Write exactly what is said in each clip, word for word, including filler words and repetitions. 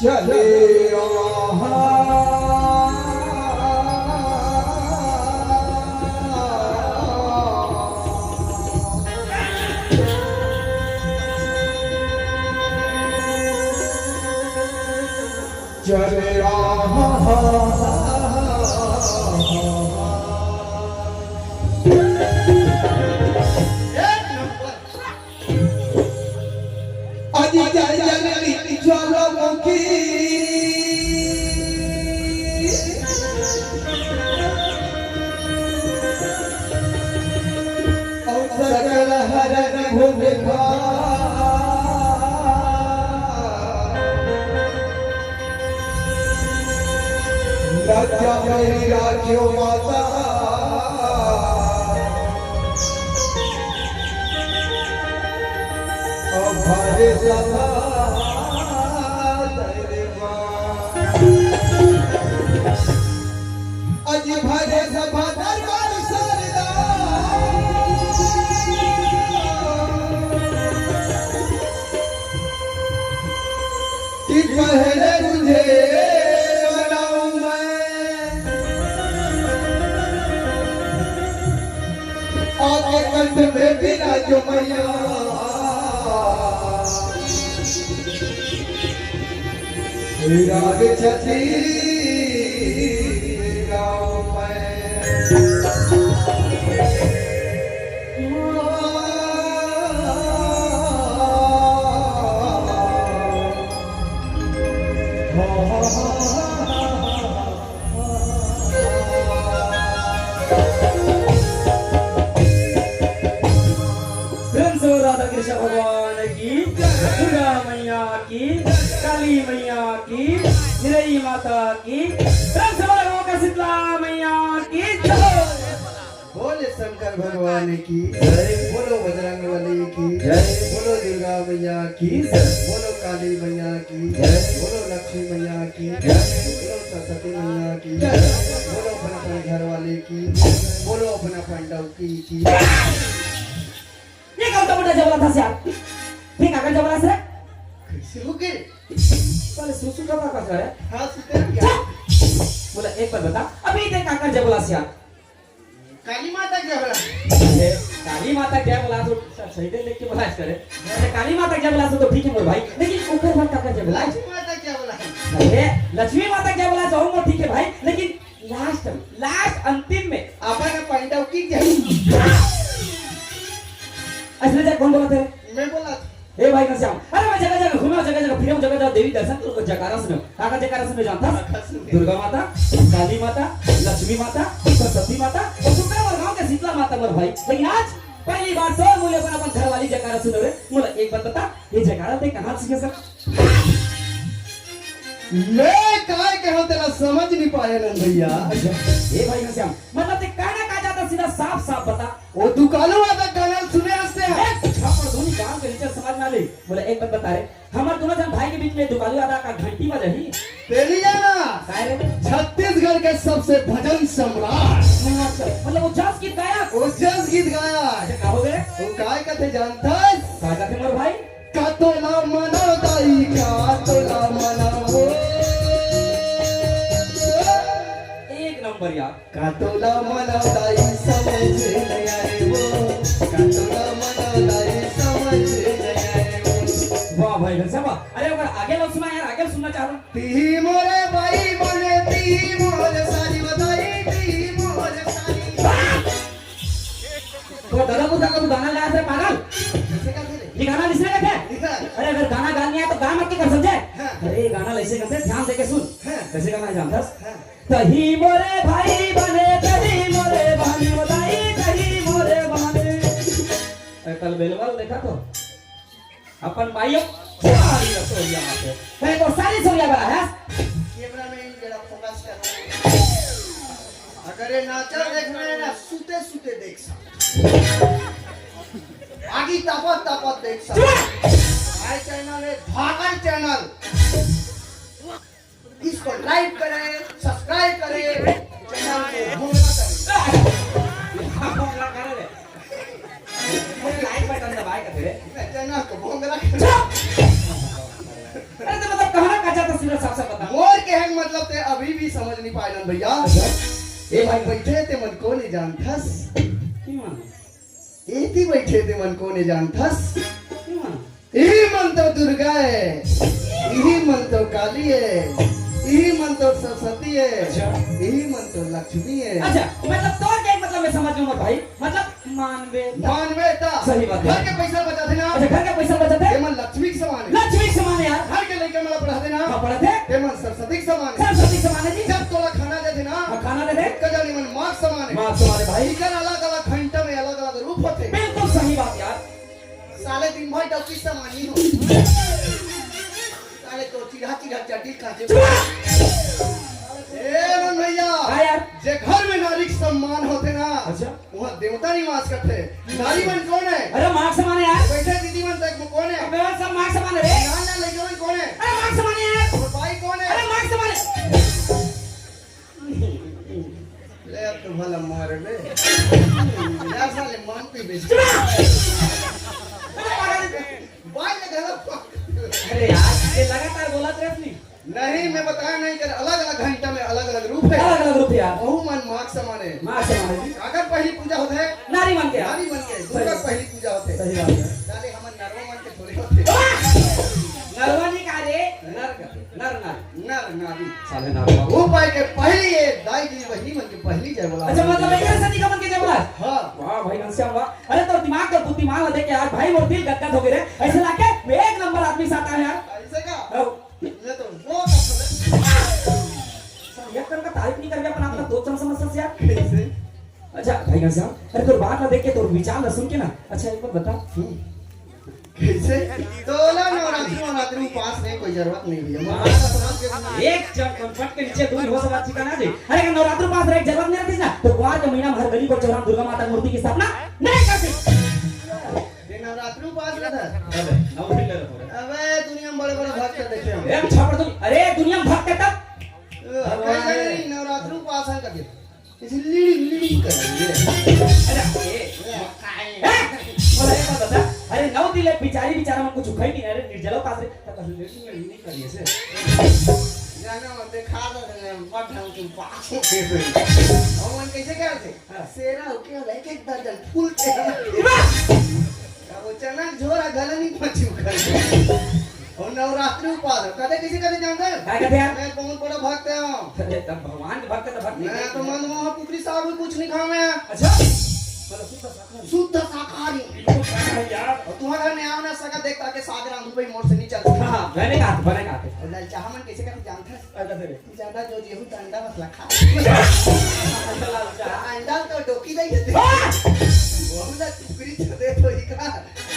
चले आहा। चले आहा। एक नंबर। अजी जय जगदीश ज्वालामुखी। और सकल हरण भूमि भार। लज्जा मेरी राखियो माता। अभरे सभा दरबार। अजी भरे सभा दरबार सरदा। कि पहले तुझे मनाऊं मैं। आपके कंठ में विराजो मैया। विराज छती गाँव में। प्रेम से बोलो राधा कृष्ण भगवान की, दुर्गा मैया की, काली मैया की, निरई माता की, प्रेम से बोलो गौ का शीतला मैया की जय। बोले शंकर भगवान की, बोलो बजरंग बली की, बोलो दुर्गा मैया की, बोलो काली मैया की, बोलो लक्ष्मी मैया की, बोलो सरस्वती मैया की, बोलो अपन अपन घर वाले की, बोलो अपन अपन डौकी की। ये कौन सा बेटा जबला था यार? ये काका जबला से? कैसे हो गए? साले सुसु का काका है? हाँ, सुते क्या? बोला, एक बार बता, अभी देख काका जबला से यार। काली माता के जबला। ए, काली माता के जबला तो सही दे देख के बोला करे। अरे काली माता के जबला से तो ठीक है मोर भाई, लेकिन ओकर बाद काका जबला। लक्ष्मी माता के जबला। अरे लक्ष्मी माता के जबला से हम ठीक है भाई, लेकिन लास्ट, लास्ट अंतिम में अपन पैदा की जबला। असली जा कौन बोला थे? मैं बोला। ए भाई घनश्याम, अरे मैं जगह जगह घूमा, जगह जगह फिरा, जगह जगह देवी दर्शन करो, जयकारा सुनो। काका जयकारा सुनो जानता? काका सुनो। दुर्गा माता, काली माता, लक्ष्मी माता, सरस्वती माता और सुंदर गांव के शीतला माता मोर भाई। लेकिन आज पहली बार तो मुझे अपन अपन घर वाली जयकारा सुनो रे। मुझे एक बात बता, ये जयकारा ते कहाँ सीखे सर? मैं काय कहा तेरा समझ नहीं पाया नंद भैया। अच्छा, ए भाई घनश्याम, मतलब ते कहना का चाहता सीधा साफ साफ बता। वो दुकानू वाला गाना सुने हंसते हैं। ए, झापड़ धुन गांव के नीचे समझ ना ले। बोले एक बात बता रे, हमार दोनों जन भाई के बीच में दुकानू वाला का घंटी बजा ही। तेरी जाना। काय रे? छत्तीसगढ़ के सबसे भजन सम्राट। अच्छा, मतलब वो जस गीत गाया? वो जस गीत गाया। अच्छा, का हो गए? वो काय कथे जानता है? का कथे मोर भाई? कातोला मनाओ दाई, कातोला मनाओ। एक नंबर यार। कातोला मनाओ दाई, समझ नहीं आए वो। कातोला मनाओ दाई, समझ नहीं आए वो। वाह भाई, गजब। अरे, अगर आगे लोग सुना यार, आगे सुनना चाह रहा हूँ। ती मोरे भाई बने, ती मोरे सारी बताई, ती मोरे सारी। तो दादा को जाकर तू गाना गाया थे पागल। ये गाना लिखने का क्या? अरे अगर गाना गाने आए तो गा मत के कर समझे। हाँ। अरे ये गाना ऐसे करते, ध्यान दे के सुन। हाँ। कैसे गाना है जानता? हाँ। तही मोरे भाई बने, तही मोरे बहनी बताई, तही मोरे बहनी। अरे कल बेलवाल देखा तो अपन माइयो सारी रसोईया आते। मैं तो सारी सोईया बना है। कैमरा मैन जरा फोकस कर। अगर ये नाचा देख रहे हैं ना, सूते सूते देख सकते। आगी तापत तापत देख सकते। चुप! आए चैनल है, भागल चैनल। इसको लाइक करें, सब्सक्राइब करें, चैनल को भोंगला करें। भोंगला करें। मुझे लाइक बटन दबाए करते रे। चैनल को भोंगला करें। चुप! अरे तो मतलब कहना का चाहता सीधा साफ साफ बता। मोर कहे के मतलब ते अभी भी समझ नहीं पाए नन भैया। अच्छा। ए भाई, बइठे ते मन कोन ए जानथस? की मन? एती बइठे ते मन कोन ए जानथस? की मन? इही मन तो दुर्गा ए, इही मन तो काली ए, इही मन तो सरस्वती ए, अच्छा। इही मन तो लक्ष्मी ए। अच्छा, मतलब तोर कहे के मतलब मैं समझ गया मोर भाई, मतलब मानवे ता। मानवे ता। सही बात है। घर के पैसा बचाथे ना। अच्छा, घर के पैसा बचाथे? एमन लक्ष्मी के समान हे। लक्ष्मी के समान हे यार। घर के लइका मन ला पढ़ाथे ना। हाँ, पढ़ाथे। तेमन सरस्वती के समान हे। सरस्वती के समान हे जी। जब तोला खाना देथे ना। हाँ, खाना देथे। ओकर जल एमन माँ के समान हे। माँ के समान हे भाई। इकर अलग-अलग घंटा में अलग-अलग रूप होथे। बिल्कुल सही बात यार। साले दिन भर डौकी समान ही हो। साले तो चिढ़ा चिढ़ा चड्डी काचे। चुप! ए नंद भैया, हाँ यार। जे घर में नारी के सम्मान होथे ना, अच्छा। वहाँ देवता निवास करथे। नारी मन कोन हे? अरे माँ के समान हे यार। बइठे दीदी मन तक में कोन हे? अबे वो सब माँ के समान हे रे। नान नान लइका मन कोन हे? अरे माँ के समान हे यार। अउ बाई कोन हे? अरे माँ के समान हे। ले अब तो भला मार बे। यार साले मांग पी बेच। चुप! अरे पागल। बाई ले गलत। अरे यार, ये लगातार बोलत रहे अपनी। नहीं, मैं बताया नहीं कि अलग-अलग घंटा में अलग-अलग रूप हे। अलग-अलग रूप हे यार। ओहू मन माँ के समान हे। माँ के समान हे जी। काकर पहिली पूजा होथे? नारी मन के। नारी मन के। सही। दुर्गा पहिली पूजा होथे। सही बात हे। साले हमन नरवा मन के थोड़े होथे। वाह! नरवा नहीं कहा रे, नर कथे, नर नारी। नर नारी। साले नरवा। ओ पाए के पहिली ये दाई जी बहिनी मन के पहिली जय बोला। अच्छा, मतलब एक से निकमन के जय बोला? हाँ। वाह भाई घनश्याम वाह। अरे तोर दिमाग, तोर बुद्धिमान ला देख के यार भाई मोर दिल गदगद हो गे रे। ऐसे लागे मैं एक नंबर आदमी से आता है यार। ऐसे का? हाँ। ये तो वो सब है। सर, एक कन का तारीफ नहीं करके अपना, अपना दो चम समझ सकते यार। कैसे? अच्छा, भाई घनश्याम, अरे तोर बात ला देख के, तोर विचार ला सुन के ना, अच्छा एक बात बता। हम्म। कैसे? तोला नवरात्रि, नवरात्रि उपास नहीं कोई जरूरत नहीं भैया। मैं हाँ। बात समझ के सुना। एक जब कंफर्ट के नीचे दूर हो सब ठिकाना दे। अरे अगर नवरात्रि उपास रहे जरूरत नहीं रहती ना, तो ग्वार के महीना में हर गली को चौराहा दुर्गा माता मूर्ति की स्थापना नहीं करती। ये नवरात्रि उपास रहता है? अबे, नौ दिन ले रखो रे। अबे, दुनिया में बड़े-बड़े भक्त देखे हम। ए, हम छापड़ तो नहीं। अरे, दुनिया में भक्त है तब? अ, कहीं जाने नहीं, नवरात्रि उपास है कभी। इसे लीड़ी, लीड़ी कर रही है। अरे, ए, ए, ए, बोले एक बात बता। अरे, नौ दिन ले बिचारी, बिचारा मन कुछ खाई नहीं, अरे, निर्जला उपास रे। तब बस लीड़ी, लीड़ी कर रही है से। जाना मत, देखा दो, बड़ ढंग के उपास। और मन कैसे करते? हाँ। सेरा होके होला एक एक दर्जन फूल के। अब वो चना के झोरा गला नहीं पहुंची उखड़। और नवरात्रि उपास है। कदे किसी कदे जानता है? का कहते हैं? मैं बहुत बड़ा भक्त हूँ। अरे, तब भगवान के भक्त तो भक्त मैं तो मन वहाँ पुत्री साहब भी कुछ नहीं खाऊं मैं। अच्छा? मतलब शुद्ध शाकाहारी। शुद्ध शाकाहारी। बिल्कुल शाकाहारी यार। और तुम्हारा घर में आओ ना सका देख ताकि साग रांधू भाई मोर से नहीं चल सकता। हाँ, हाँ, मैंने कहा था, मैंने कहा था। और ललचाहा मन कैसे करते जानते हैं? अच्छा, दे दे। ज्यादा जो जेहू तो अंडा मत लखा। अच्छा, लाल चाह। अंडा तो डोकी नहीं देते। हाँ! वहू ला टुकड़ी तो दे तो ही का।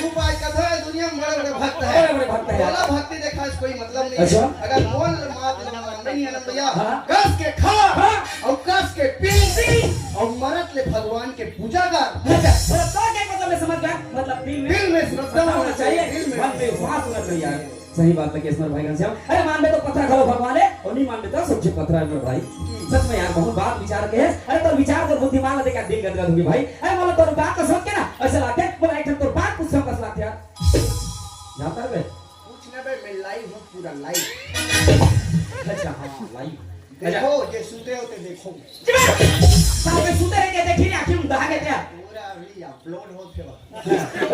तू बात कथा है, दुनिया में बड़े-बड़े भक्त है। बड़े-बड़े भक्त है। बोला भक्ति देखा, इसको कोई मतलब नहीं है। अच्छा। अगर मोल मात ला मानते नहीं है ना भैया, हाँ। कस के खा हाँ। और कस के पी पी। और मरत ले भगवान के पूजा कर। अच्छा, मतलब तो क्या मतलब मैं समझ गया? मतलब दिल में दिल में श्रद्धा श्रद्धा होना होना चाहिए, चाहिए। दिल में मन में विश्वास होना चाहिए। सही बात है, केसर भाई घनश्याम। अरे, मानबे तो पत्थर घलो भगवान है, और नहीं मानबे तो सूखे पत्थर है, मेरे भाई। सच में यार, बहुत बात विचार के है। अरे, तोर विचार, तोर बुद्धिमान है, देख, दिल गदगद होगे, भाई। अरे, मतलब, तोर बात तो सोच के ना, ऐसे लागथे, बोला, एक ठन तोर बात पूछे, बस लागथे यार। जाता है बे? पूछना बे, मैं live हूँ, पूरा live। अच्छा, हाँ, live। देखो, अच्छा। जे सुते हो, ते देखो। साहब, सुते रह के देखी ना, क्यों दहा के क्या? पूरा अभी upload होत हे बा।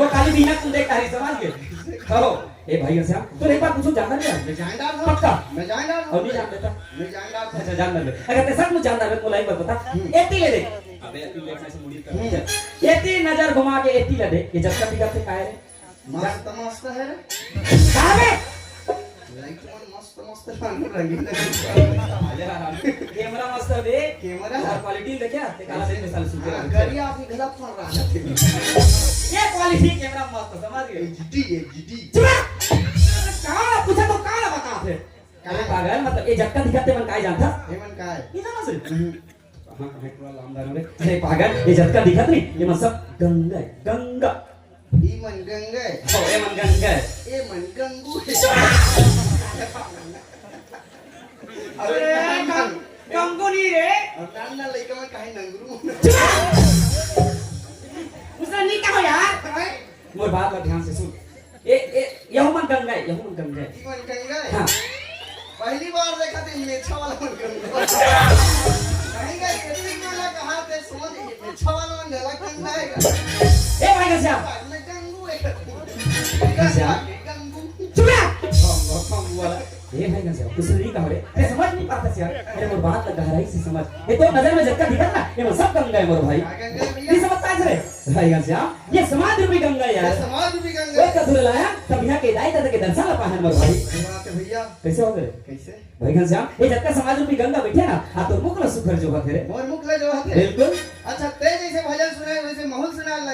वो खाली बिना तुम देख तारी समझ गए। कहो, ए भाई घनश्याम, तो एक बात पूछो, जानदार नहीं है? मैं जानदार हूँ। पक्का? मैं जानदार हूँ। और नहीं जान लेता? मैं जानदार हूँ। अच्छा, जानदार है। अगर ते सच में जानदार है, तो लाइव पर बता। हम्म। एती ले दे। अबे, एती ले, ऐसे मुड़ी कर। हम्म। एती नजर घुमा के एती ले दे। ये जब तक दिखा ते काहे रे? मस्त, मस्त है रे। कहाँ रे? लाइट मन मस्त, मस्त रंग, रंगीन, रंगीन। अरे यार, कैमरा मस्त है बे। कैमरा? और क्वालिटी देखा? ते काला से मिसाल सुन के हाँ, रखे। करिया आदमी गलत फोन रहा था। ये क्वालिटी कैमरा मस्त, समझ गए? HD, HD। चुप रह! कहाँ पूछा तो कहाँ बताते? कहाँ? अरे पागल, मतलब, ये जटका दिखाते मन काय जानता? ये मन काय? ये समझ रहे? हम्म। हाँ, हाँ, पूरा लामदार हो रे। अरे पागल, ये जतका दिखत नहीं, ये मन सब गंगा है, गंगा। ई मन गंगा है। ओ, ये मन गंगा है। ये मन गंगू है। अरे, अरे, गं-, गंगू नहीं रे। और नान ना लइका मन काहे नंगरू? उसने नहीं कहा यार। हैं? मोर बात ला ध्यान से सुन। ए, ए, यहू मन गंगा है, यहू मन गंगा है। ई मन गंगा है? हाँ। पहली बार देखा थे मेछा वाला मन गंगा। कहीं का ये दिन वाला कहा थे समझ ये मेछा वाला मन गला गंगा है का? ए भाई घनश्याम। मैं गंगू है का? घनश्याम। गंगू। चुप रह। गंगू, गंगू वाला। ए भाई घनश्याम, कुछ नहीं कहा रे। ते समझ नहीं पाता यार। अरे मोर बात ला गहराई से समझ। ये तो नजर में जतका दिखत ना, ये मोर सब गंगा है मोर भाई। क्या गंगा है भैया? ये समझ पाए रे? भाई घनश्याम, ये समाज रूपी गंगा है ये यार। समाज रूपी गंगा वो है। कथुर लाया, तब यहाँ के दाई दादा के दर्शन ला पाहन मोर भाई। अरे बाप रे भैया। कैसे हो गए? कैसे? भाई घनश्याम, ये जतका समाज रूपी गंगा बैठे ना, आ तो मुख ला सुखर जो होते रे। मोर मुख ला जो होते। बिल्कुल। अच्छा, ते जैसे भजन सुनाए, वैसे माहौल सुनाए लगे।